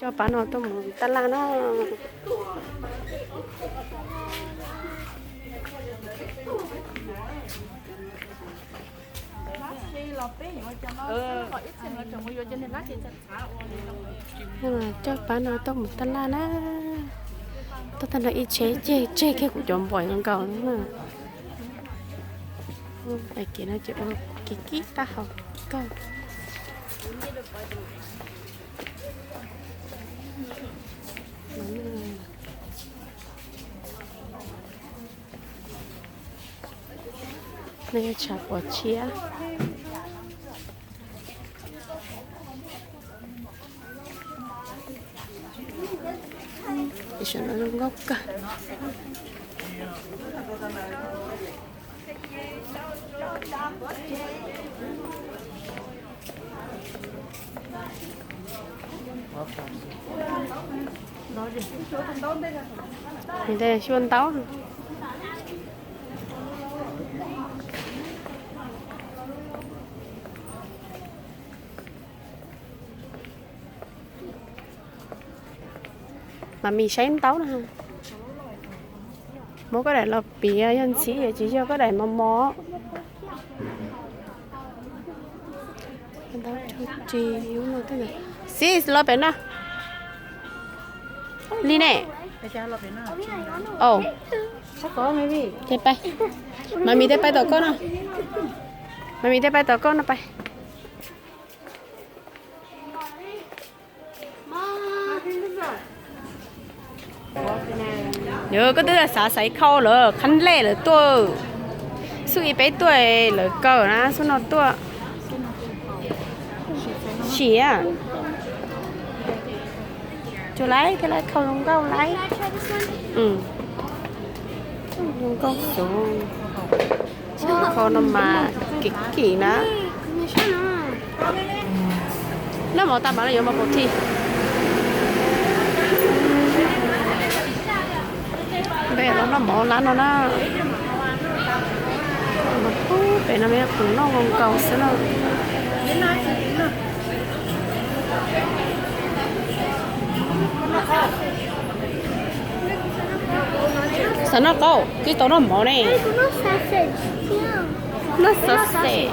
Coj pab no tuaj mus taj laj na. Coj pab no tuaj mus taj laj na. Tuaj tag nrho ib tsheb ceg tseg kiag kuv cov npua nkaus na. Kev no ces ua kev kib tab hau kawg. No yog tshav puas tshiab. Saum no zoo nkauj kawg. Xyuas ntaub. Mas mis saib ntaub na. Muab koj daim los piav yog ntxhib, tsis yog koj daim mos mos. Xib, los pem no. Li ne. Mas mis tej pais tom koj no. Mas mis tej pais tom koj no pais. Yog koj twb xav xaiv khau lawm, qhab lej lawm tuaj, xub ib peb tuaj lawv kaw na, xub no tuaj. Siav. Tsuas laib thiab laib khau zoo nkauj laib. Zoo nkauj xyov. Khau no mas kim kim na. Noj mov tas mas no yuav mas pum thi. Peb los noj mov lab no na. Peb no me pum noj nkaus xwb na. Xav noj qaub, twb tau noj mov ne. Noj xov xwm.